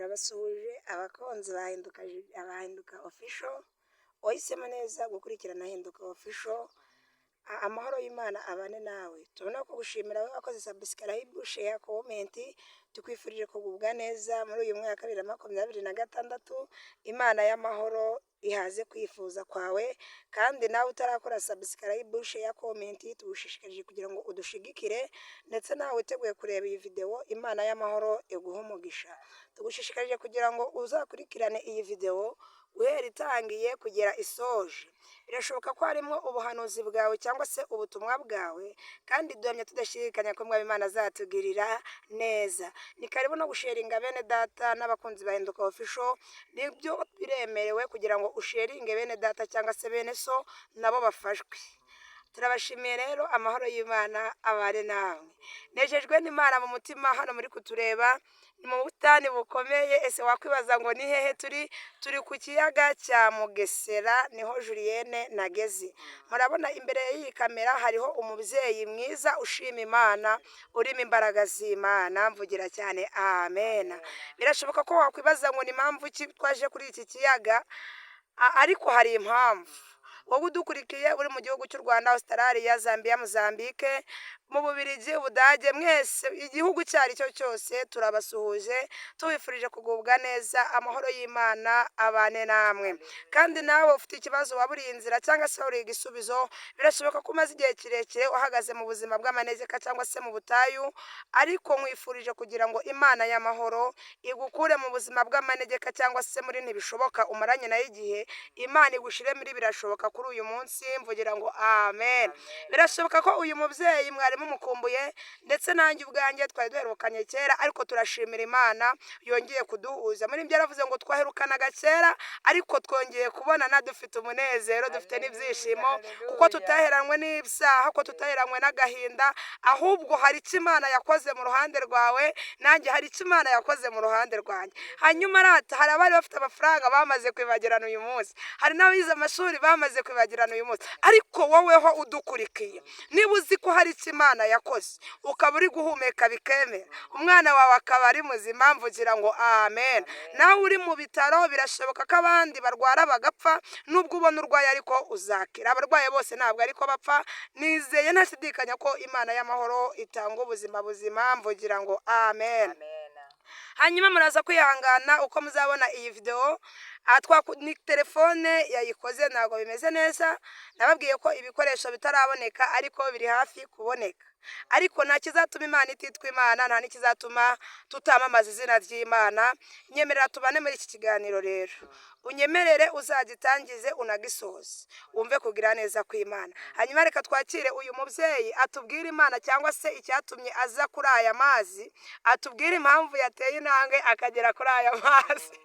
Turabasuhuje abakunzi ba Hinduka, ba Hinduka Official. Wahisemo neza gukurikirana Hinduka Official. Amahoro y'Imana abane nawe. Tubona kugushimira wowe wakoze subscribe, share, comment. Tukwifurije kugubwa neza muri uyu mwaka 2026. Imana y'amahoro ihaze kwifuza kwawe. Kandi nawe utarakora subscribe, share, comment, tugushishikarije kugira ngo udushigikire. Ndetse nawe witeguye kureba iyi video, Imana y'amahoro iguhe umugisha. Tugushishikarije kugira ngo uzakurikirane iyi video guhera itangiye kugera isoje. Birashoboka ko harimo ubuhanuzi bwawe cyangwa se ubutumwa bwawe, kandi duhamya tudashidikanya ko Mwami Imana azatugirira neza. Ni karibu no gusharinga bene data n'abakunzi ba Hinduka Official. Nibyo, biremerewe kugira ngo usharinge bene data cyangwa se bene so, nabo bafashwe. Turabashimiye rero, amahoro y'Imana abane namwe. Nejejwe n'Imana mu mutima. Hano muri kutureba ni mu busitani bukomeye. Ese wakwibaza ngo ni hehe turi? Turi ku kiyaga cya Mugesera, niho Julienne nageze. Murabona imbere y'iyi kamera hariho umubyeyi mwiza ushima Imana, urimo imbaraga z'Imana. Mvugira cyane amen. Birashoboka ko wakwibaza ngo ni impamvu ki twaje kuri iki kiyaga? Ariko hari impamvu. Wowe udukurikiye uri mu gihugu cy'u Rwanda, Australia, Zambia, Mozambique, mu Bubiligi, Ubudage, mwese, igihugu icyo ari cyo cyose, turabasuhuje, tubifurije kugubwa neza. Amahoro y'Imana abane namwe. Kandi nawe ufite ikibazo, waburiye inzira cyangwa se waburiye igisubizo, birashoboka ko umaze igihe kirekire uhagaze mu buzima bw'amanegeka cyangwa se mu butayu, ariko nkwifurije kugira ngo Imana y'amahoro igukure mu buzima bw'amanegeka cyangwa se muri ntibishoboka umaranye nayo igihe, Imana igushire muri birashoboka kuri uyu munsi. Mvugira ngo amen. Birashoboka ko uyu mubyeyi mwari mumukumbuye, ndetse nanjye ubwanjye twari duherukanye kera, ariko turashimira Imana yongeye kuduhuza. Muri ibyo yaravuze ngo twaherukanaga kera, ariko twongeye kubonana dufite umunezero, dufite n'ibyishimo, kuko tutaheranwe n'ibyaha, ko tutaheranwe n'agahinda, ahubwo hari icyo Imana yakoze mu ruhande rwawe, nanjye hari icyo Imana yakoze mu ruhande rwanjye. Hanyuma rata, hari abari bafite amafaranga bamaze kwibagirana uyu munsi, hari n'abize amashuri bamaze kwibagirana uyu munsi, ariko woweho udukurikiye, niba uzi ko hari icyo Imana yakoze, ukaba uri guhumeka bikemera, umwana wawe akaba ari muzima, mvugira ngo amen. Nawe uri mu bitaro, birashoboka ko abandi barwara bagapfa. Nubwo ubona urwaye, ariko uzakira. Abarwayi bose ntabwo ariko bapfa. Nizeye ntashidikanya ko Imana y'amahoro itanga ubuzima buzima. Mvugira ngo amen. Hanyuma muraza kwihangana uko muzabona iyi videwo. Ni telefone yayikoze, ntabwo bimeze neza. Nababwiye ko ibikoresho bitaraboneka, ariko biri hafi kuboneka. Ariko nta kizatuma Imana ititwa Imana, nta n'ikizatuma tutamamaza izina ry'Imana. Nyemerera tubane muri iki kiganiro rero, unyemerere uzagitangize unagisoze, wumve kugira neza kw'Imana. Hanyuma reka twakire uyu mubyeyi atubwire Imana cyangwa se icyatumye aza kuri aya mazi, atubwire impamvu yateye intambwe akagera kuri aya mazi.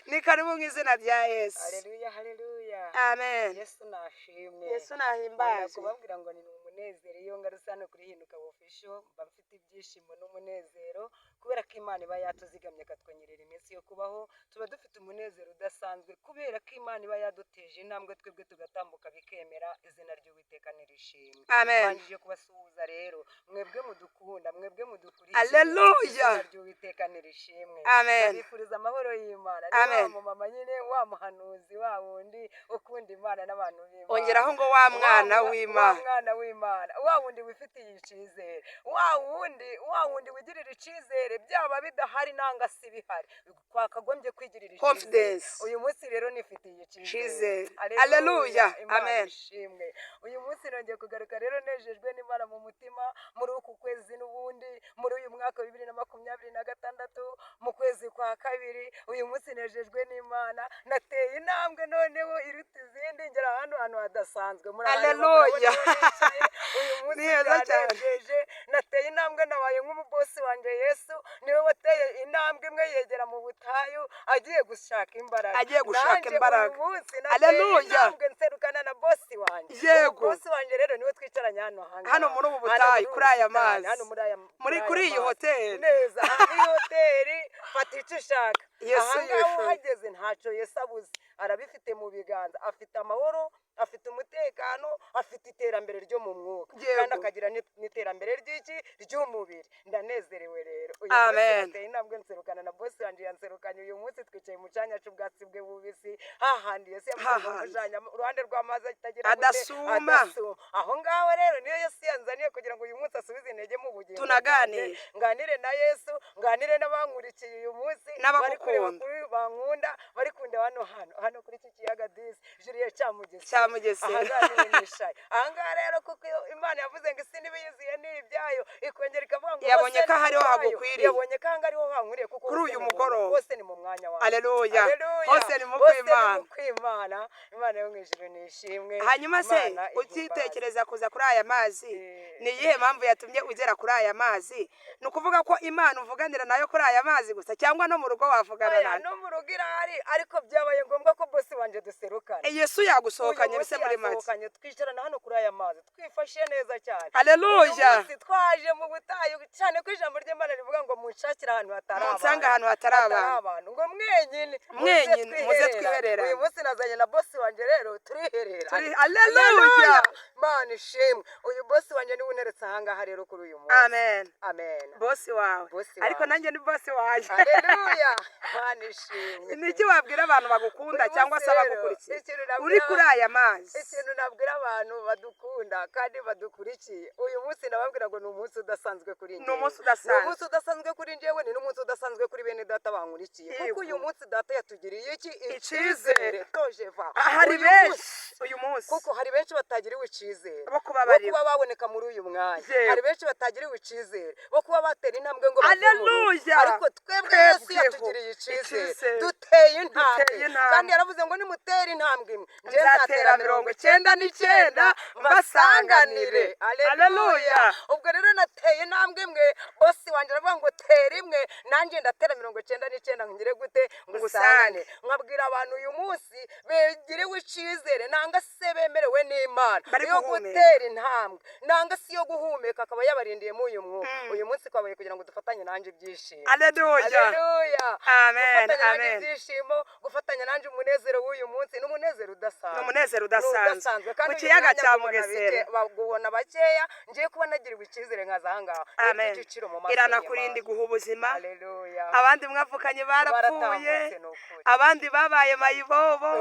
Ni karibu mu izina rya Yesu. Haleluya, haleluya. Amen. Yesu nashimwe. Yesu Nkunda nahimbazwe. kubabwira ngo ni umunezero iyo ngarutse hano kuri Hinduka Official. Mba mfite ibyishimo n'umunezero kubera ko Imana iba yatuzigamye, ikatwongerera iminsi yo kubaho. Tuba dufite umunezero udasanzwe kubera ko Imana iba yaduteje intambwe, twebwe tugatambuka bikemera. Izina ry'Uwiteka nirishimwe. Amen. Mbanjije kubasuhuza rero, mwebwe mudukunda, mwebwe mudukurikiye. Haleluya. Izina ry'Uwiteka nirishimwe. Amen. Ndabifuriza amahoro y'Imana. Ni Amen. wa mumama nyine, wa muhanuzi, wa wundi ukunda Imana n'abantu b'Imana. Ongeraho ngo wa mwana w'Imana. Wa mwana w'Imana, wa wundi wifitiye icyizere, wa wundi wigirira icyizere, byaba bidahari nanga si bihari, twakagombye kwigirira icyizere. Confidence. Uyu munsi rero nifitiye icyizere. Icyizere. Haleluya. Haleluya. Imana Amen. ishimwe. Uyu munsi nongeye kugaruka rero nejejwe n'Imana mu mutima, muri uku kwezi n'ubundi, muri uyu mwaka wa 2026, mu kwezi kwa kabiri. Uyu munsi nejejwe n'Imana, nateye intambwe noneho iruta izindi, ngera hano hantu hadasanzwe. Murahareba, Haleluya. murabona aho nicaye. Uyu munsi Ni heza cyane. byanejeje, nateye intambwe, nabaye nk'umubosi wanjye Yesu, niwe wateye intambwe imwe yegera mu butayu agiye gushaka imbaraga. Agiye gushaka Nanjye imbaraga. uyu munsi nateye Haleluya. intambwe, nserukana na bosi wanjye. Yego. Bosi wanjye rero niwe twicaranye hano ahangaha. Hano muri ubu Hano butayu, muri ubu kuri aya busitani, mazi. hano muri aya Muri aya kuri iyi mazi. hoteli. Neza, aha ni hoteli, fata icyo ushaka. Yesu Aha ngaha yishuye. uhageze ntacyo Yesu abuze. Arabifite mu biganza, afite amahoro, afite umutekano, afite iterambere ryo mu mwuka, kandi akagira n'iterambere ry'iki ry'umubiri. Ndanezerewe rero uyu munsi. Amen. Nateye intambwe nserukana na bosi wanjye, yanserukanye. Uyu munsi twicaye mu cyanya cy'ubwatsi bwe bubisi, hahandi Yesu yavuze ngo Hahandi. mujanye uruhande rw'amazi atagira gute? Adasuma. Adasuma. Aho ngaho rero niyo Yesu yanzaniye kugira ngo uyu munsi asubize intege mu bugingo Tunaganire. bwanjye. Nganire na Yesu, nganire n'abankurikiye uyu munsi, bari kureba N'abagukunda. kuri bankunda, bari kunda hano hano hano kuri iki kiyaga disi Juliet cya Mugesera. Cya Mugesera. Aha ngaha ni nishaye aha ngaha rero, kuko iyo Imana yavuze ngo isi n'ibiyuzuye ni ibyayo, ikongera ikavuga ngo Yabonye hose ko ni aha ariho ibyayo. hagukwiriye. Yabonye ko aha ngaha ariho hankwiriye, kuko Kuri hose uyu ni mu- mugoroba. hose ni mu mwanya wawe. Aleluya. Haleluya. Hose ni mu Hose ni kw'Imana. mu kw'Imana. Imana yo mu ijuru ni ishimwe. Hanyuma se, Imana ihimbazwe. ukitekereza kuza kuri aya mazi, ni iyihe mpamvu yatumye ugera kuri aya mazi? Ni ukuvuga ko Imana uvuganira nayo kuri aya mazi gusa, cyangwa no mu rugo wavugana Oya, nayo? no mu rugo irahari, ariko byabaye ngombwa ko bosi wanje duserukana. Yesu yagusohokanye. Uyu Bise munsi muri make. yasohokanye, twicarana hano kuri aya mazi, twifashe neza cyane. Aleluya. Uyu munsi twaje mu butayu, cyane ko ijambo ry'Imana rivuga ngo munshakire ahantu hatari Munsange abantu. ahantu hatari abantu. Abantu, ngo mwenyine. Mwenyine, muze twihererane. Uyu munsi nazanye na bosi wanjye rero, turihererana. Aleluya. Mana ishimwe. Uyu bosi wanjye niwe unteretse ahangaha rero kuri uyu munsi. Amen. Amen. Bosi wawe. Bosi Ariko wanjye. nanjye ni bosi wanjye. Haleluya, Mana ishimwe. Ni iki wabwira abantu bagukunda Uyu cyangwa se munsi rero, abagukurikiye ikintu nabwira uri kuri aya mazi? Ikintu nabwira abantu badukunda kandi badukurikiye uyu munsi, ndababwira ngo ni umunsi udasanzwe kuri Ni njyewe. umunsi udasanzwe. Ni umunsi udasanzwe kuri njyewe, ni n'umunsi udasanzwe kuri bene data bankurikiye, kuko Yego. uyu munsi data yatugiriye iki? Icyizere. Tojeva. Hari Uyu benshi munsi, uyu munsi kuko hari benshi batagiriwe icyizere bo kuba bo bariho kuba baboneka muri uyu mwanya. Yego. Hari benshi batagiriwe icyizere bo kuba batera intambwe ngo bave mu rugo. Aleluya. Ariko twebwe Yesu Twebweho yatugiriye icyizere, icyizere. duteye intambwe. Duteye intambwe. Kandi yaravuze ngo nimutera intambwe imwe, njye nzatera 99 mbasanganire. Aleluya. Aleluya. Ubwo rero nateye intambwe imwe, bosi wanjye aravuga ngo tera imwe, nanjye ndatera 99, ngire gute? Ngusange. Ngusangane. Nkabwira abantu uyu munsi begiriwe icyizere, nanga se bemerewe n'Imana Bari yo guhumeka. gutera intambwe, nanga si yo guhumeka, akaba yabarindiyemo uyu mwuka. Uyu munsi twabaye kugira ngo dufatanye nanjye ibyishimo. Aleluya. Aleluya. Amen. Gufatanya nanjye Amen. ibyishimo, gufatanya nanjye umunezero w'uyu munsi, ni umunezero udasanzwe. Ni umunezero Ni udasanzwe. udasanzwe. Kandi Ku uyu kiyaga mwanya cya nkubona Mugesera. Baguhona bakeya, ngiye kuba nagiriwe icyizere nkaza ahangaha. Ni Amen. iby'igiciro mu maso Iranakurinda, y'Imana. iguha ubuzima. Aleluya. Abandi mwavukanye barapfuye, Baratambutse, ni ukuri. abandi babaye mayibobo,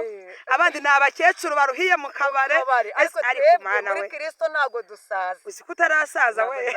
abandi ni abakecuru baruhiye mu kabare. Kabari. Ariko Ese, ariko twebwe Mana muri we, Kristo ntabwo dusaza. Uzi ko utarasaza we?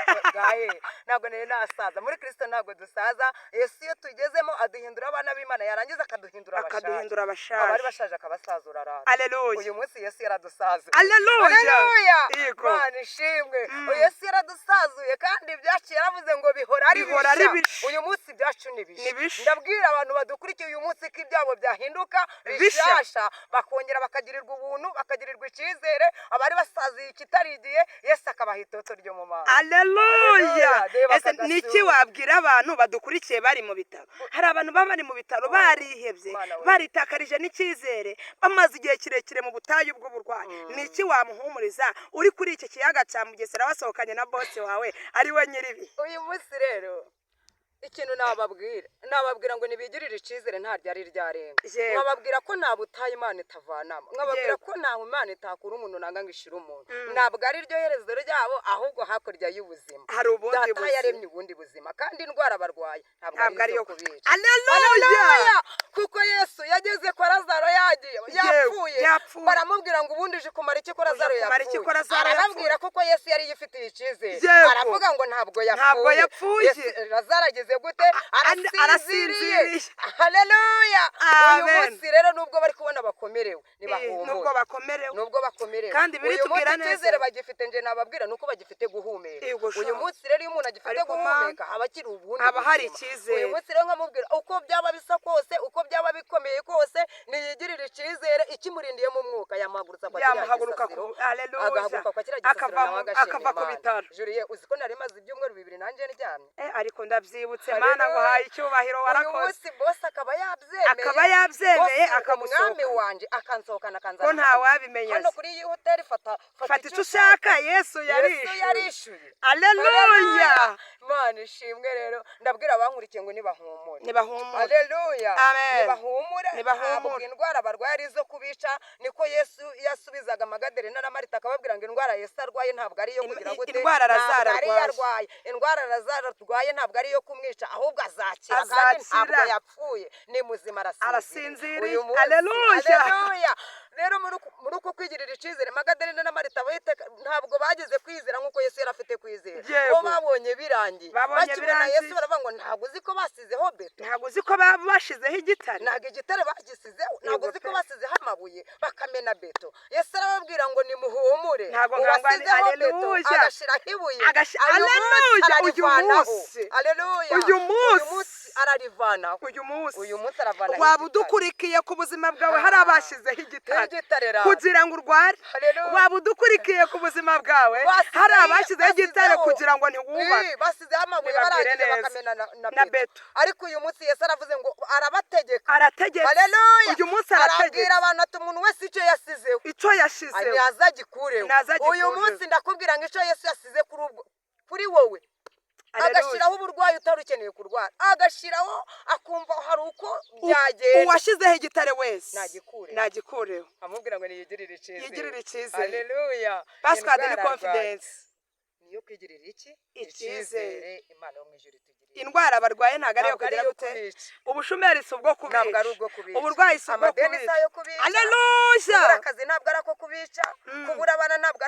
Ntabwo nari nasaza. Muri Kristo ntabwo dusaza. Yesu iyo tugezemo aduhindura abana b'Imana, yarangiza akaduhindura abashaje. Akaduhindura Abari abashaje. bashaje akabasazura arata. Aleluya. Uyu munsi Yesu yaradusazuye. Aleluya. Haleluya. Yego. Mana ishimwe. Yesu yaradusazuye, kandi ibyacu yaravuze ngo bihora ari Bihora ari bisha. bisha. Uyu munsi ibyacu ni bisha. Ni bisha. Ndabwira abantu badukurikiye uyu munsi ko ibyabo byahinduka Bisha. bishasha, bakongera bakagirirwa ubuntu, bakagirirwa icyizere. Abari basaziye ikitari igihe, Yesu akabaha itoto ryo mu maso. Aleluya. Haleluya. Reba Ese aka ni iki gasura. wabwira abantu badukurikiye bari mu bitaro? Hari abantu baba bari mu bitaro barihebye, Mana we. baritakarije n'icyizere, bamaze igihe kirekire mu butayu bw'uburwayi. Ni iki wamuhumuriza uri kuri iki kiyaga cya Mugesera, wasohokanye na bosi wawe ari we nyiribi? Uyu munsi rero ikintu nababwira, nababwira ngo nibigirire icyizere, nta ryari ryarenga. Yego. Nkababwira ko nta butayu Imana itavanamo, nkababwira Yego. ko nta Imana itakura umuntu nanga ngo ishire umuntu. Ntabwo ari ryo herezo ryabo, ahubwo hakurya y'ubuzima Hari ubundi Data buzima. yaremye ubundi buzima, kandi indwara barwaye ntabwo Ntabwo ari ari izo iyo kubica. Aleluya. Haleluya! Kuko Yesu yageze kwa Lazaro yagiye yapfuye, yapfuye. Baramubwira ngo ubundi uje kumara iki ko Lazaro Uje kumara iki ko yapfuye? Lazaro Arababwira kuko Yesu yari yifitiye icyizere, Yego. aravuga ngo ntabwo yapfuye. Ntabwo yapfuye. Lazaro ageze gute? Arasinziriye. Arasinziriye. Haleluya. Uyu Amen. munsi rero nubwo bari kubona bakomerewe, ntibahumure. Nubwo bakomerewe. Nubwo bakomerewe, Kandi uyu munsi biritubwira neza. icyizere bagifite, nje nababwira nuko bagifite guhumeka. Yego, sha. Uyu munsi rero iyo umuntu agifite Ariko ma- guhumeka, haba akiri ubundi haba hari buzima. icyizere. Uyu munsi rero nkamubwira uko byaba bisa kose, uko byaba bikomeye kose, niyigirire icyizere. Ikimurindiyemo umwuka yamuhagurutsa kwa kiriya Yamuhaguruka gisasiro, Haleluya. agahaguruka kwa kiriya gisasiro, Akava nawe agashima akava ku Imana. bitaro. Julie, uzi ko nari maze ibyumweru 2 nanjye ndyamye? Ariko Uyu Ndabyibutse Mana, Haleluya. nguhaye icyubahiro, Uyu warakoze. munsi boss akaba yabyemeye. Akaba yabyemeye, Boss, akagusohokana. umwami wanje akansohokana, akanzana Ko nta wabimenya hano se. Kuri iyi hoteli, fata Fata icyo ushaka, Yesu Yesu yarishyuye. Yarishyuye. Aleluya. Imana ishimwe. Rero ndabwira abankurikiye ngo nibahumure. Nibahumure. Haleluya. Amen. Nibahumure. Nibahumure. Ntabwo indwara barwaye ari izo kubica. Niko Yesu yasubizaga Magadarena na Marita, akababwira ngo indwara Yesu arwaye ntabwo ari iyo kugira gute? Indwara Lazaro Ntabwo ari iyo arwaye. arwaye. Indwara Lazaro arwaye ntabwo ari iyo kumwica, ahubwo azakira, kandi Azakira. ntabwo yapfuye, ni muzima, arasinziriye. Arasinziriye. Uyu munsi. Haleluya. Haleluya. Rero muri uku kwigirira icyizere, Magadarena na Marita ntabwo bageze kwizera nk'uko Yesu yari afite kwizera. Yego. Bo babonye birangiye. Babonye Bakibona birangiye. Yesu baravuga ngo ntabwo uzi ko basizeho beto? Ntabwo uzi ko bashizeho igitare? Ntabwo igitare bagisizeho? Ntabwo Yego uzi ko pe. basizeho amabuye, bakamena beto? Yesu arababwira ngo nimuhumure. Ntabwo nkangwa ni- Uwasizeho beto Haleluya. agashyiraho ibuye, uyu munsi Haleluya, uyu ararivanaho. munsi. Haleluya. Uyu munsi. Uyu munsi ararivanaho. Uyu munsi. Uyu munsi aravanaho Waba igitare. udukurikiye, ku buzima bwawe hari abashyizeho igitare Igitare ra. kugira ngo urware. Haleluya. Waba udukurikiye, ku buzima bwawe hari abashyizeho igitare kugira ngo ntiwubake. Basizeho amabuye, Nibabwire barangije neza. bakamena na Na beto. beto. Ariko uyu munsi Yesu aravuze ngo arabategeka. Arategetse. Haleluya. Uyu munsi arategetse. Arabwira abantu ati umuntu wese icyo yasizeho Icyo yashizeho naza agikureho. Naza agikureho. Uyu munsi ndakubwira ngo icyo Yesu yasize kuri wowe, Haleluya. agashyiraho uburwayi utari ukeneye kurwara, agashyiraho akumva hari uko byagenda, Uwashyizeho igitare wese Nagikureho. nagikureho. Amubwira ngo niyigirire icyizere. Yigirire icyizere. Haleluya. Password ni Indwara arwaye confidence. Niyo kwigirira iki? Icyizere. Imana yo mu ijuru itugirire. Indwara barwaye ntabwo ari iyo Ntabwo ari kugira iyo gute? kubica. Ubushomeri si ubwo kubica. Ntabwo ari ubwo kubica. Uburwayi si ubwo Amadeni si kubica. ayo kubica. Aleluya. Kubura akazi ntabwo ari ako kubica. Kubura abana ntabwo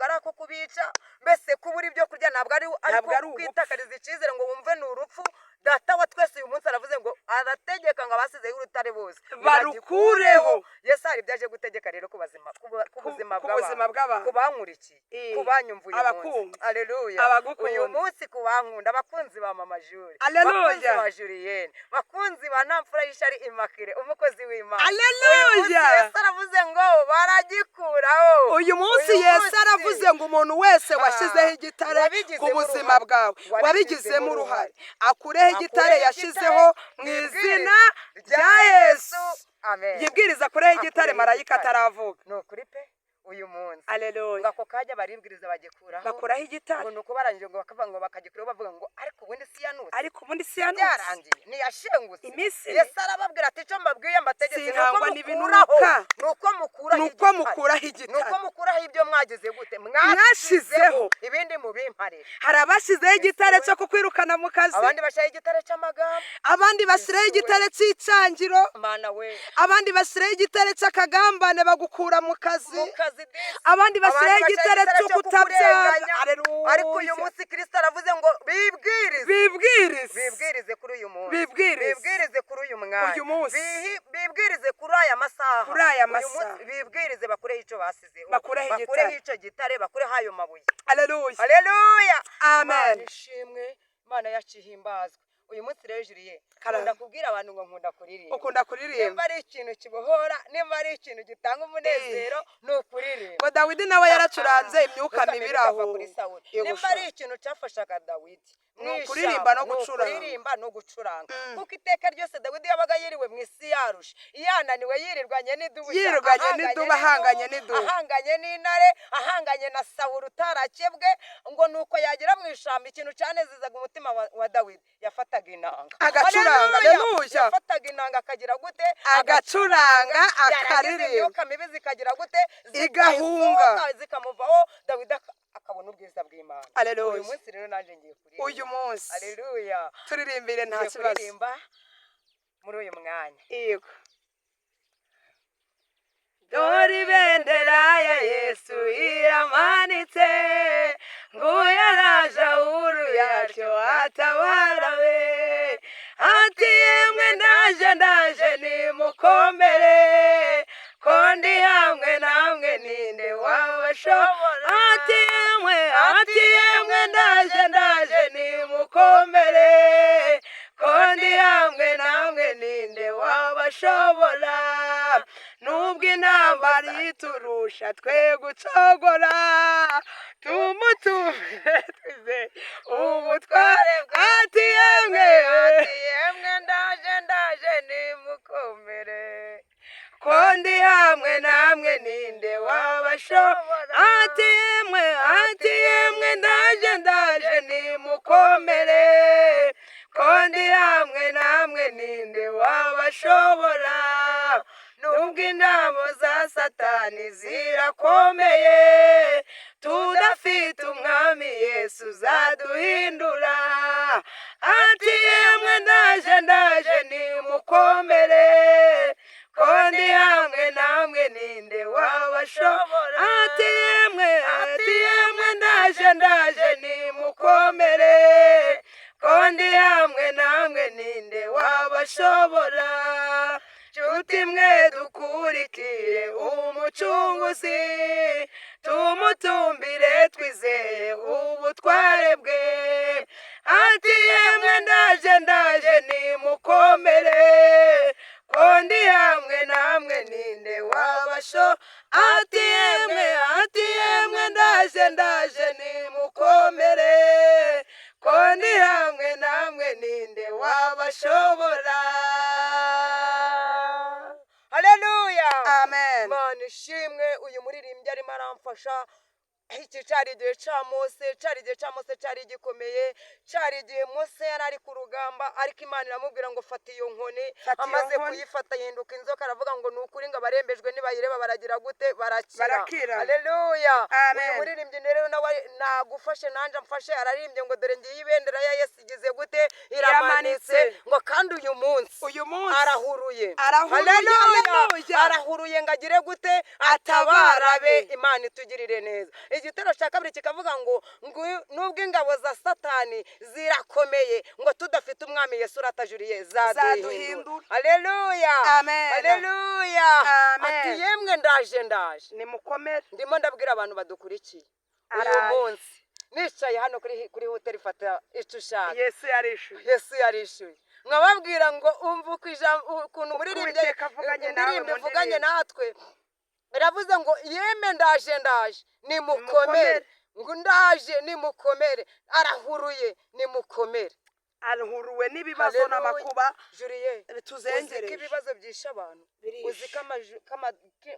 ari ako kubica. Mbese kubura ibyo kurya ntabwo ari Ntabwo ari ariko ugupfa. kwitakariza icyizere ngo wumve ni urupfu. Data wa twese uyu munsi aravuze ngo arategeka ngo abasizeho urutare bose Barukureho. Yesu hari ibyo aje gutegeka rero ku buzima Ku buzima bw'abantu. ku bankurikiye, ku banyumva uyu munsi. Abakumva. Aleluya. Abagukunda. Uyu munsi ku bankunda, abakunzi ba Mama Juri, Aleluya. bakunzi ba Julienne, bakunzi ba Ntamfura y'Ishari Immaculée, umukozi w'Imana. Aleluya. Uyu munsi Yesu aravuze ngo baragikuraho. Uyu munsi Uyu Yesu munsi. aravuze ngo umuntu wese washyizeho igitare Wabigizemo ku buzima uruhare. bwawe, wabigizemo uruhare, akureho igitare Akureho yashyizeho igitare, mu yibwirize izina rya Yesu. Amen. Yibwiriza akureho igitare Akureho marayika igitare. ataravuga. Ni ukuri pe, uyu munsi Aleluya. ngo ako kanya baribwiriza bagikuraho. Bakuraho igitare. Ngo ni uko barangije ngo bakavuga ngo bakagikuraho, bavuga ngo ariko ubundi si yanutse? Ariko ubundi si yanutse? Byarangiye, ntiyashengutse? Iminsi ine. Yesu arababwira ati icyo mbabwiye mbategetse ni uko Sinkangwa mukuraho, n'ibinuka. ni uko mukuraho Ni uko igitare. mukuraho Ni igitare. uko mukuraho ibyo mwagize gute? Mwashizeho. Ibindi mubimparire. Hari abashyizeho igitare cyo kukwirukana mu kazi. Abandi bashyiraho igitare cy'amagambo. Abandi bashyiraho igitare cy'icyangiro. Mana we. Abandi bashyiraho igitare cy'akagambane bagukura mu kazi. Mu kazi disi. Abandi bashyiraho igitare cyo kutabyara. kukurenganya. Ariko uyu Aleluya. munsi Kirisito aravuze ngo bibwirize. Bibwirize. Bibwirize kuri uyu munsi. Bibwirize. Bibwirize kuri uyu mwanya. Uyu munsi. Bibwirize kuri aya masaha. Kuri aya Uyu masaha. munsi bibwirize, bakureho icyo basizeho. Bakureho igitare. Bakureho icyo gitare, bakureho ayo mabuye. Aleluya. Haleluya. Amen. Imana ishimwe, Imana yacu ihimbazwe. Uyu munsi rero, Julie, Karame. nkunda kubwira abantu ngo nkunda kuririmba. Ukunda kuririmba. Nimba ari ikintu kibohora, nimba ari ikintu gitanga umunezero, ni ukuririmba. Ngo Dawidi nawe yaracuranze, imyuka Imyuka mibi ikava iraho. kuri Sawuli. Yego Nimba sha. ari ikintu cyafashaga Dawidi Ni mu ukuririmba no ishyamba, ni gucuranga. ukuririmba no gucuranga, kuko iteka ryose Dawidi yabaga yiriwe mu isi yarushe, yananiwe, yirirwanye n'idubu sha, Yirirwanye ahanganye n'idubu, ahanganye n'idubu. Ahanganye n'intare, ahanganye na Sawuli utarakebwe, ngo nuko yagera mu ishyamba, ikintu cyanezezaga umutima wa Dawidi, yafataga inanga. Agacuranga, Haleluya! haleluya! Yafataga inanga akagira gute? Agacuranga, Yarangiza akaririmba. imyuka mibi zikagira gute? Igahunga. Zikasohoka, zikamuvaho, Dawidi akabona ubwiza bw'Imana. Haleluya. Uyu munsi rero nanjye ngiye kuririmba. Uyu munsi Haleluya. turirimbire, nta Ngiye kibazo. kuririmba muri uyu mwanya. Yego. Dore ibendera ya Yesu iramanitse, nguyu araje ahuru yaryo atabara we. Ati yemwe ndaje, ndaje, nimukomere, ko ndi hamwe namwe, ninde wabashobora? Ati yemwe, ati yemwe ndaje, ndaje, nimukomere, ko ndi hamwe namwe, ninde wabashobora? Nubwo intambara iturusha twe gucogora, tumutume twize ubutware. Ati Ndi hamwe namwe, ninde wabashobora? Ati yemwe, ati yemwe, ndaje, ndaje, nimukomere. Ko ndi hamwe namwe, ninde wabashobora? Nubwo inama za Satani zirakomeye, tudafite Umwami Yesu zaduhindura. Ati yemwe, ndaje, ndaje, nimukomere. Ko ndi hamwe namwe, ninde wabashobora? Ati yemwe, ati yemwe, ndaje, ndaje, nimukomere. Ko ndi hamwe namwe, ninde wabashobora? Nshuti mwe dukurikiye Umucunguzi, tumutumbire twizeye ubutware bwe. Ati yemwe, ndaje, ndaje, nimukomere. Ko ndi hamwe namwe, ninde wabasho? Ati yemwe, ati yemwe, ndaje, ndaje, nimukomere. Ko ndi hamwe namwe, ninde wabashobora? Haleluya! Amen. Imana ishimwe. Uyu muririmbyi arimo aramfasha. Iki cyari igihe cya Mose, cyari igihe cya Mose, cyari gikomeye, cyari igihe Mose yari ari ku rugamba, ariko Imana iramubwira ngo fata iyo nkoni. Fata iyo Amaze nkoni. kuyifata yihinduka inzoka. Aravuga ngo ni ukuri, ngo abarembejwe nibayireba baragira gute? Barakira. Barakira. Haleluya! Amen. Uyu muririmbyi rero nawe nagufashe, nanjye amfashe. Araririmbye ngo dore ngiye ibendera ya Yesu igize gute? Iramanitse. Iramanitse. Ngo kandi uyu munsi Uyu munsi arahuruye. Arahuruye, Haleluya! haleluya. Arahuruye ngo agire gute? Atabare. Atabarabe. Imana itugirire neza. Igitero cya kabiri kikavuga ngo nubwo ingabo za Satani zirakomeye, ngo tudafite Umwami Yesu uratajuriye zaduhindura. Zaduhindura. Haleluya! Amen. Haleluya! Amen. Ati yemwe, ndaje, ndaje. Nimukomere. Ndimo ndabwira abantu badukurikiye uyu Araje. munsi, nicaye hano kuri hoteli Fata icyo ushaka. Yesu yarishuye. Yesu yarishuye. Nkababwira ngo umva uko ukuntu umuririmbyi Uwiteka avuganye nawe indirimbo mu ivuganye ndirimbo. natwe. Iravuze ngo yeme, ndaje, ndaje, nimukomere. Nimukomere. Ngo ndaje, nimukomere. Arahuruye, nimukomere. Aruhuruwe n'ibibazo Haleluya. n'amakuba Julie, uzi ko tuzengereje. ibibazo byishe abantu? Birishe. Uzi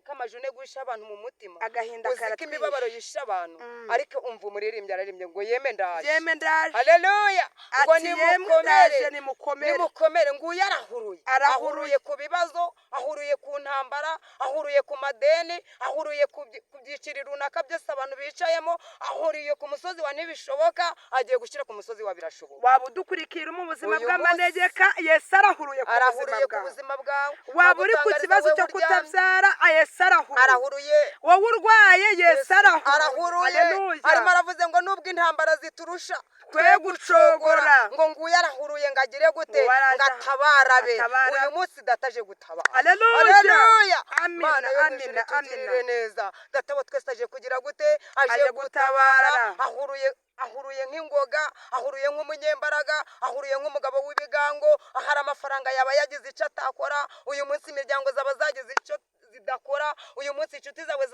ko amajune gwishe abantu mu mutima? Agahinda Uzi ko karatwishe. imibabaro yishe abantu? Mm. Ariko umva umuririmbyi ararimbye ngo yeme, ndaje. Yeme, ndaje. Haleluya! Ngo Ati yemwe, ndaje, nimukomere. nimukomere. Nimukomere. Nguyu arahuruye. Arahuruye. Ahuruye ku bibazo, ahuruye ku ntambara, ahuruye ku madeni, ahuruye ku byiciro runaka byose abantu bicayemo, ahuriye ku musozi wa ntibishoboka, agiye gushyira ku musozi wa birashoboka. Waba udukurikira mu buzima Uyu bw'amanegeka, Yesu arahuruye ku buzima Arahuruye ku bwawe. buzima bwawe. Waba uri ku Agutangariza kibazo wowe cyo uryamye. kutabyara, Yesu arahuruye. Arahuruye. Wowe urwaye, Yesu arahuruye. Arahuruye. Haleluya. Arimo aravuze ngo nubwo intambara ziturusha twe gucogora, ngo nguyu arahuruye ngo agire gute? Ngo araje Ngo atabarabe. atabara. Uyu munsi Data aje gutabara. Haleluya. Haleluya! Amina, Mana yo mu ijuru amina, itugirire amina. neza. Data wa twese aje kugira gute? Aje Aje gutabara. gutabara. Ahuruye, ahuruye nk'ingoga, ahuruye nk'umunyembaraga, ahuruye nk'umugabo w'ibigango. Ahari amafaranga yaba yagize icyo atakora uyu munsi, imiryango zaba zagize icyo zidakora uyu munsi, inshuti zawe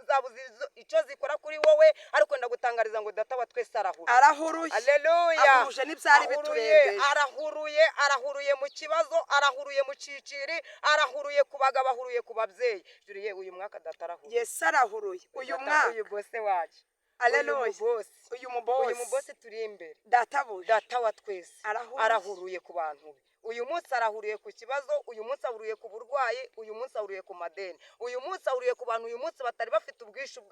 zabuze icyo zikora kuri wowe, ariko ndagutangariza ngo Data wa twese arahuruye. Arahuruye. Haleluya! Ahuruje n'ibyari Ahuruye, biturembeje. arahuruye, arahuruye mu kibazo, arahuruye mu ciciri, arahuruye ku bagabo, ahuruye ku babyeyi. Julie, uyu mwaka Data arahuruye. Yesu arahuruye uyu Data, mwaka. Uyu bose wacu, Haleluya. uyu mubosi, Uyu mubosi. uyu mubosi turi imbere. Databuja. Data wa twese Arahuruye. arahuruye ku bantu be uyu munsi. Arahuriye ku kibazo uyu munsi, ahuriye ku burwayi uyu munsi, ahuriye ku madeni uyu munsi, ahuriye ku bantu uyu munsi batari bafite ubwishyu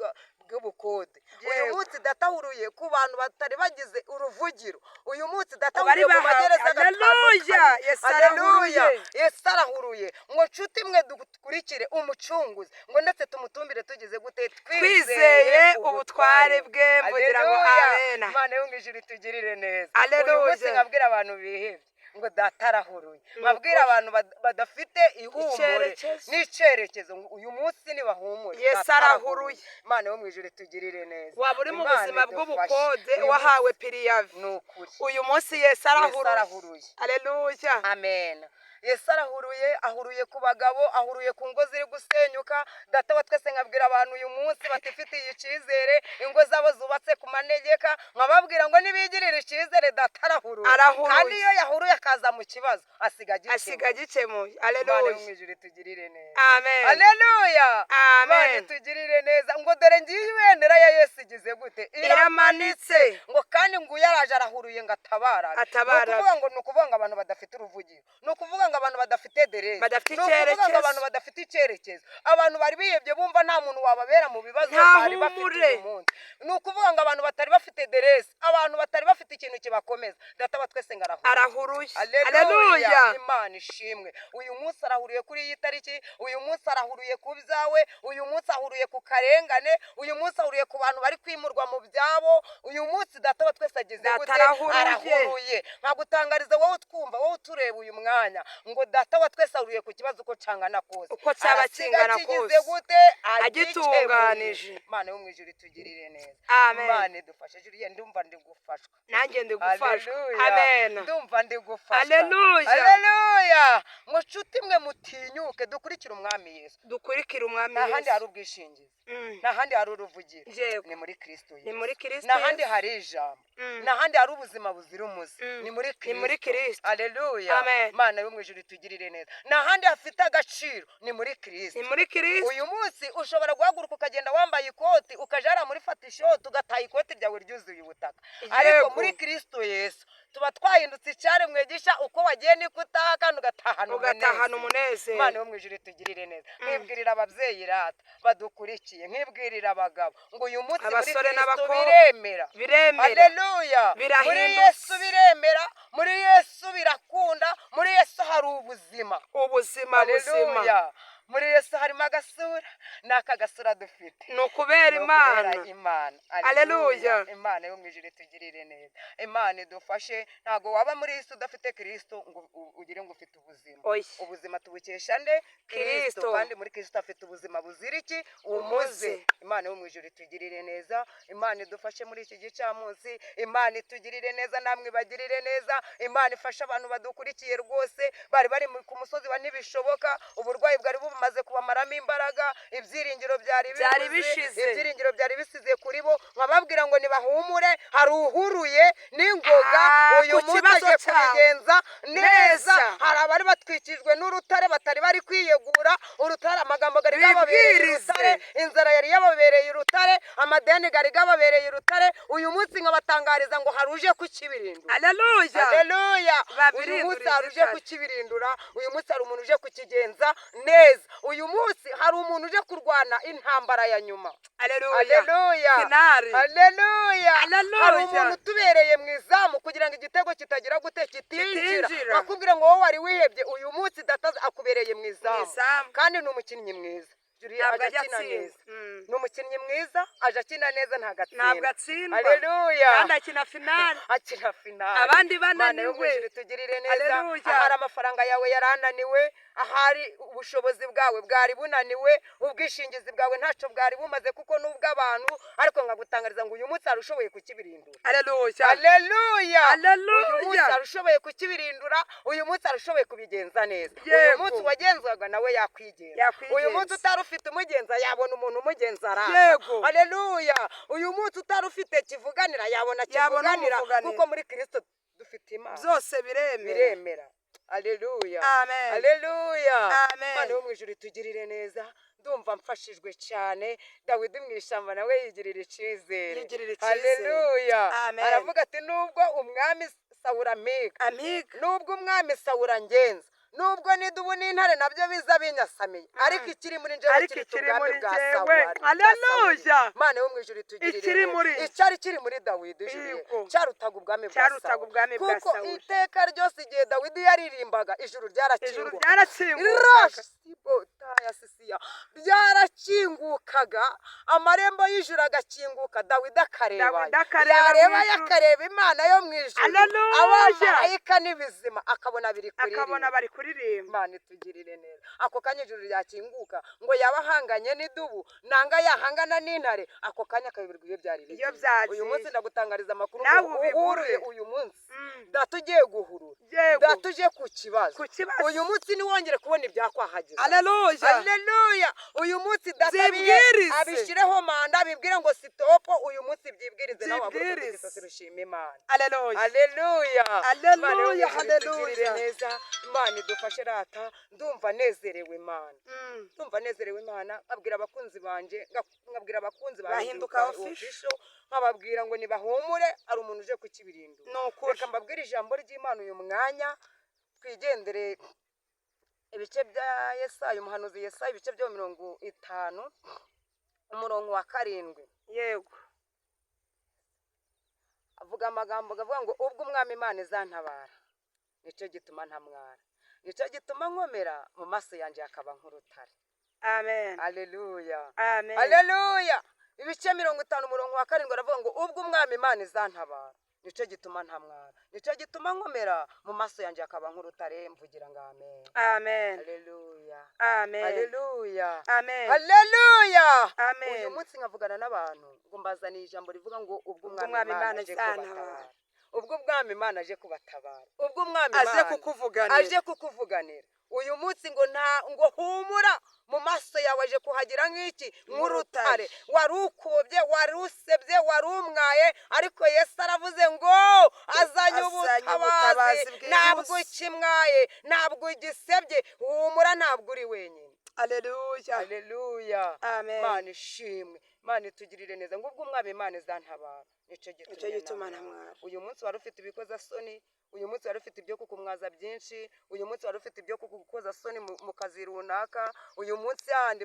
bw'ubukode uyu munsi. Data ahuriye ku bantu batari bagize uruvugiro uyu munsi. Data Abari ahuriye ku bahawe- magereza Haleluya! gatandukanye. Yesu Haleluya! arahuruye. Yesu arahuruye. Ngo nshuti mwe dukurikire Umucunguzi, ngo ndetse tumutumbire tugize gute? Twizeye ubutware bwe. Mvugira ngo Haleluya! amena. Imana yo mu ijuru itugirire neza. Haleluya. Uyu munsi nkabwira abantu bihebye ngo Data arahuruye, nkabwira abantu badafite ihumure Icyerekezo. n'icyerekezo ngo uyu munsi nibahumure. Yesu Data arahuruye. Imana yo mu ijuru itugirire neza. Waba uri mu Imana buzima idufashe. bw'ubukode, Uyu wahawe préavis, munsi ni ukuri. uyu munsi Yesu Yesu arahuruye. arahuruye. Aleluya. Amen. Yesu arahuruye, ahuruye ku bagabo, ahuruye ku ngo ziri gusenyuka. Data wa twese, nkabwira abantu uyu munsi batifitiye icyizere, ingo zabo zubatse ku manegeka, nkababwira ngo nibigirire icyizere, data arahuruye. Arahuruye. Kandi iyo yahuruye akaza mu kibazo, asiga agikemuye. Asiga agikemuye. Imana yo Aleluya. mu ijuru itugirire neza. Amen. Aleluya. Imana Amen. itugirire neza. Ngo dore ngiyi ibendera ya Yesu igize gute? Iramanitse. Ngo kandi ngo yaraje arahuruye ngo atabarane. Atabarane. Ni ukuvuga ngo abantu badafite uruvugiro, ni ukuvuga ngo abantu badafite derese, Badafite ni ukuvuga ngo icyerekezo. abantu badafite icyerekezo, abantu bari bihebye bumva nta muntu wababera mu bibazo Nta bari bafite humure. uyu munsi, ni ukuvuga ngo abantu batari bafite derese, abantu batari bafite ikintu kibakomeza, data wa twese ngo arahuruye. Arahuruye. Aleluya. Aleluya. Imana ishimwe. Uyu munsi arahuriye kuri iyi tariki, uyu munsi arahuriye ku byawe, uyu munsi ahuriye ku karengane, uyu munsi ahuriye ku bantu bari kwimurwa mu byabo. Uyu munsi data wa twese ageze Data gute? arahuruye. Arahuruye. Nkagutangariza wowe utwumva, wowe utureba uyu mwanya, ngo data wa twese ahuriye ku kibazo uko cangana kose. Uko cyaba Arasiga kingana kigize kose. gute? Agitunganije. Agikemuye. Imana yo mu ijuru itugirire neza. Amen. Imana idufashe. Julienne, ndumva ndi gufashwa. Nanjye ndi gufashwa. Haleluya. Amen. Ndumva ndi gufashwa. Haleluya. Haleluya. Mucuti mwe, mutinyuke dukurikire umwami Yesu. Dukurikire umwami Nta handi Yesu. hari ubwishingizi, nta handi hari uruvugiro, Yego. ni muri Kristo Yesu. Ni muri Kristo Nta handi Yesu. hari ijambo, nta handi hari ubuzima buzira umuze, ni muri Ni muri Kristo. Kristo. Haleluya. Amen. Imana yo mu ijuru itugirire neza. Nta handi hafite agaciro, ni muri Kristo. Ni muri Kristo. Uyu munsi ushobora guhaguruka ukagenda wambaye ikoti, ukajya hariya muri fatishoti, ugataha ikoti ryawe ryuzuye ubutaka, ariko muri Kristo Yesu tuba twahindutse icyaremwe gisha. Uko wagiye niko utaha, kandi ugatahana Ugatahana umunezero. umunezero. Imana yo mu ijuru itugirire neza. Nkibwirira ababyeyi rata badukurikiye, nkibwirira abagabo ngo uyu munsi muri Abasore Kristo n'abakobwa. biremera. Biremera. Haleluya. Muri Birahindutse. Yesu biremera, muri Yesu birakunda, muri Yesu hari ubuzima. Ubuzima buzima. Haleluya. Muri Yesu harimo agasura, n'aka gasura dufite Ni ukubera ni ukubera Imana. Imana. Haleluya. Imana yo mu ijuru itugirire neza, Imana idufashe. Ntabwo waba muri Yesu udafite Kristo ngo ugire ngo ufite ubuzima. Oya. Ubuzima tubukesha nde? Kristo. Kandi muri Kristo afite ubuzima buzira iki? Umuze. Umuze. Imana yo mu ijuru itugirire neza, Imana idufashe muri iki gicamunsi, Imana itugirire neza, namwe ibagirire neza. Imana ifashe abantu badukurikiye rwose, bari bari ku musozi wa ntibishoboka, uburwayi bwari bumaze kubamaramo imbaraga, ibyiringiro byari Byari bibuze, bishize. ibyiringiro byari bisize kuri bo. Nkababwira ngo nibahumure, hari uhuruye n'ingoga. Ah, Uyu ku munsi kibazo agiye cyawe. kubigenza neza. Neza. Hari abari batwikijwe n'urutare batari bari kwiyegura urutare, amagambo gari gababereye Bibwirize. urutare, inzara yari yababereye urutare, amadeni gari gababereye urutare. Uyu munsi nkabatangariza ngo hari uje kukibirindura. Haleluya. Haleluya. Uyu Babirindura munsi hari uje igitare. kukibirindura, uyu munsi hari umuntu uje kukigenza neza, uyu munsi hari umuntu uje kurwana intambara ya nyuma. Haleluya. Haleluya. Finale. Haleluya. Haleluya. Hari umuntu utubereye mu izamu kugira ngo igitego kitagira gute? Kitinjira. Kitinjira. Bakubwira ngo wowe wari wihebye, uyu munsi data akubereye mu izamu. Mu izamu. Kandi ni umukinnyi mwiza. Julie Ntabwo aje ajya akina atsindwa. neza. Mm. Ni umukinnyi mwiza, aje akina neza, ntabwo atsindwa. Ntabwo atsindwa. Haleluya. Kandi akina finale. Akina finale. Abandi Imana yo mu bananiwe. ijuru itugirire neza. Haleluya. Ahari amafaranga yawe yarananiwe, ahari ubushobozi bwawe bwari bunaniwe, ubwishingizi bwawe ntacyo bwari bumaze kuko n'ubw'abantu, ariko nkagutangariza ngo uyu munsi hari ushoboye kukibirindura. Haleluya. Haleluya. Haleluya. Uyu munsi hari ushoboye kukibirindura, uyu munsi hari ushoboye kubigenza neza. Uyu Yego. munsi wagenzwaga nawe yakwigenza. Yakwigenza. Uyu munsi utari ufite umugenza yabona umuntu umugenza araza. Yego. Haleluya. Uyu munsi utari ufite kivuganira yabona Yabona kivuganira, umuvuganira. kuko muri Kristo dufite Imana. Byose biremera. Biremera. Haleluya. Amen. Haleluya. Amen. Imana yo mu ijuru itugirire neza. Ndumva mfashijwe cyane. Dawidi mu ishyamba nawe yigirira icyizere. Yigirira icyizere. Haleluya. Amen. Aravuga ati nubwo umwami Sawuli amiga, Amiga. nubwo umwami Sawuli angenza, nubwo n'idubu n'intare nabyo biza binyasamiye, ariko ikiri muri njyewe Ariko kiruta ikiri ubwami muri bwa njyewe. Sawuli. Haleluya. Imana yo mu ijuru itugirire Ikiri neza. muri njye. Icyari kiri muri Dawidi, Julie, Yego. cyarutaga ubwami bwa Cyarutaga Sawuli. ubwami bwa Kuko Sawuli. iteka ryose igihe Dawidi yaririmbaga, ijuru Ijuru ryarakinguka. ryarakingukaga. ya sisiya, byarakingukaga, amarembo y'ijuru agakinguka, Dawidi akareba, Dawidi akareba yareba mu ijuru. Akareba Imana yo mu ijuru, Haleluya! abamarayika n'ibizima akabona biri akabona kuririmba. Bari kuririmba. Imana itugirire neza. Ako kanya ijuru ryakinguka, ngo yaba ahanganye n'idubu nanga yahangana n'intare, ako kanya akayoberwa iyo byari Iyo bigiye. byagiye. Uyu munsi ndagutangariza amakuru Nawe ngo ubibure. uhuruye uyu munsi, data ugiye guhurura, data uje ku kibazo, Ku kibazo. uyu munsi ntiwongere kubona ibyakwahagiza. Aleluya. Haleluya! Uyu munsi data Byibwirize. Abishyireho manda, abibwire ngo stop. Uyu munsi byibwirize, nawe wahaguruke ku Byibwirize. gisozi ushima Imana. Aleluya. Haleluya. Haleluya, Imana yo mu ijuru itugirire haleluya. neza, Imana idufashe rata. Ndumva nezerewe Imana, ndumva nezerewe Imana. Nkabwira abakunzi banje, nkabwira abakunzi ba Bahinduka Hinduka Official. Official, nkababwira ngo nibahumure, ari umuntu uje kukibirindura. Ni ukuri. Reka mbabwire ijambo ry'Imana uyu mwanya, twigendere ibice bya Yesaya, umuhanuzi Yesaya, ibice bya 50, umurongo wa 7. Avuga amagambo avuga ngo: "Ubwo Umwami Imana izantabara, nicyo gituma ntamwara, nicyo gituma nkomera, mu maso yanjye hakaba nk'urutare." Amen. Aleluya. Amen. Aleluya. Ibice 50, umurongo wa 7, aravuga ngo: "Ubwo Umwami Imana izantabara, nicyo gituma ntamwara, nicyo gituma nkomera, mu maso yanjye hakaba nk'urutare." Mvugira ngo amen. Amen. Aleluya. Amen. Aleluya. Amen. Haleluya. Amen. Uyu munsi nkavugana n'abantu ngo mbazaniye ijambo rivuga ngo: "Ubwo Ubwo Umwami Umwami Imana Imana aje izantabara. kubatabara, ubwo Umwami Imana aje kubatabara, ubwo Umwami Aje Imana kukuvuganira. aje kukuvuganira uyu munsi, ngo nta ngo humura, mu maso yawe aje kuhagira nk'iki? Nk'urutare. Wari ukubye, wari usebye, wari umwaye, ariko Yesu aravuze ngo azanye Azanye ubutabazi. Ubutabazi bwihuse. Ntabwo ukimwaye, ntabwo ugisebye, humura, ntabwo uri wenyine. Aleluya. Haleluya. Amen. Imana ishimwe, Imana itugirire neza. Ngo: "Ubwo Umwami Imana izantabara, nicyo Nicyo gituma ntamwara." Uyu munsi wari ufite ibikozasoni, uyu munsi wari ufite ibyo kukumwaza byinshi, uyu munsi wari ufite ibyo kugukoza soni mu kazi runaka, uyu munsi handi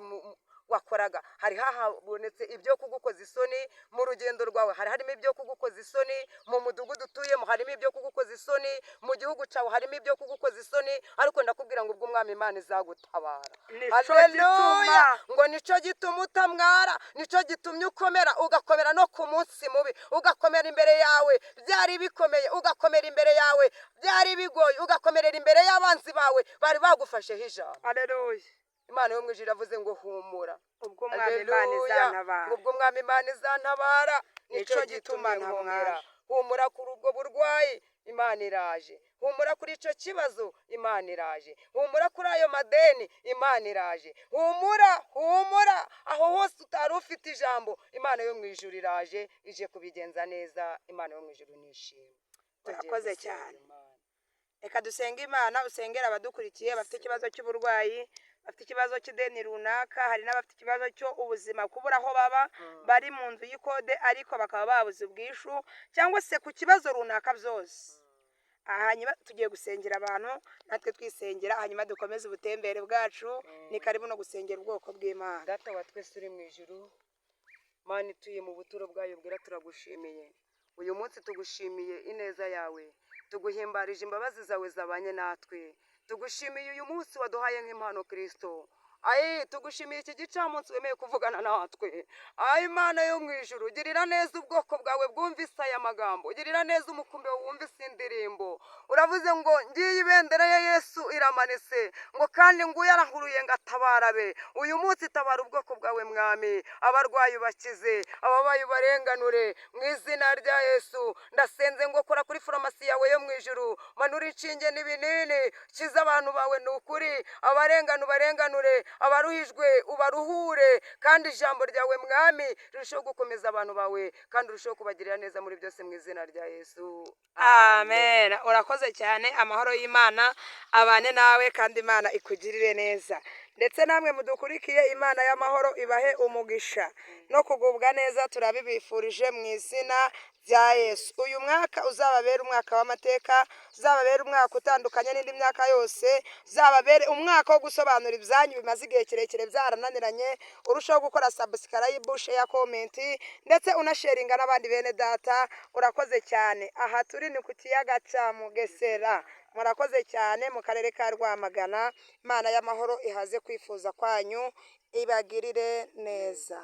wakoraga hari hahabonetse ibyo kugukoza isoni, mu rugendo rwawe hari harimo ibyo kugukoza isoni, mu mudugudu utuyemo harimo ibyo kugukoza isoni, mu gihugu cyawe harimo ibyo kugukoza isoni, ariko ndakubwira ngo ubwo Umwami Imana izagutabara, Nico Haleluya, gituma. ngo nicyo gituma utamwara, nicyo gitumye ukomera, ugakomera no ku munsi mubi, ugakomera imbere yawe byari bikomeye, ugakomera imbere yawe byari bigoye, ugakomerera imbere y'abanzi bawe bari bagufasheho ijambo. Aleluya. Imana yo mu ijuru iravuze ngo: "Humura." Ubwo Umwami Imana Haleluya. izantabara. Ubwo Umwami Imana izantabara, Nico nicyo gituma gitumye nkomera. ntamwara. Humura kuri ubwo burwayi, Imana iraje. Humura kuri icyo kibazo, Imana iraje. Humura kuri ayo madeni, Imana iraje. Humura, humura, aho hose utari ufite ijambo, Imana yo mu ijuru iraje, ije kubigenza neza. Imana yo mu ijuru nishimwe. Tugiye Urakoze gusenga cyane. Imana. Reka dusenge Imana, usengere abadukurikiye bafite ikibazo cy'uburwayi, bafite ikibazo cy'ideni runaka, hari n'abafite ikibazo cyo ubuzima, kubura aho baba, bari mu nzu y'ikode ariko bakaba babuze ubwishu, cyangwa se ku kibazo runaka byose. Aha hanyuma tugiye gusengera abantu, natwe twisengera, hanyuma dukomeze ubutembere bwacu. Ni karibu no gusengera ubwoko bw'Imana. Data wa twese uri mu ijuru, Mana ituye mu buturo bwayo bwera, turagushimiye uyu munsi, tugushimiye ineza yawe, tuguhimbarije imbabazi zawe zabanye natwe, tugushimiye uyu munsi waduhaye nk'impano Kirisito. Ayi, tugushimiye iki gicamunsi wemeye kuvugana natwe. Ayi, Imana yo mu ijuru, girira neza ubwoko bwawe bwumvise aya magambo, girira neza umukumbi wawe wumvise indirimbo. Uravuze ngo: "Ngiyi ibendera ya Yesu iramanitse," ngo kandi nguyu arahuruye ngo atabara be. Uyu munsi tabara ubwoko bwawe, Mwami, abarwayi ubakize, ababaye ubarenganure mu izina rya Yesu. Ndasenze ngo kora kuri farumasi yawe yo mu ijuru, manura inshinge n'ibinini, kiza abantu bawe. Ni ukuri, abarengana ubarenganure, abaruhijwe ubaruhure, kandi ijambo ryawe, Mwami, rirusheho gukomeza abantu bawe, kandi urusheho kubagirira neza muri byose, mu izina rya Yesu. Amen. Urakoze cyane. Amahoro y'Imana abane nawe, kandi Imana ikugirire neza. Ndetse namwe mudukurikiye, Imana y'amahoro ibahe umugisha no kugubwa neza. Turabibifurije mu izina rya Yesu. Uyu mwaka uzababere umwaka w'amateka, uzababere umwaka utandukanye n'indi myaka yose, uzababere umwaka wo gusobanura ibyanyu bimaze igihe kirekire byarananiranye. Urushaho gukora subscribe, share, comment ndetse unasharinga n'abandi bene data. Urakoze cyane. Aha turi ni ku kiyaga cya Mugesera. Murakoze cyane, mu karere ka Rwamagana. Imana y'amahoro ihaze kwifuza kwanyu, ibagirire neza.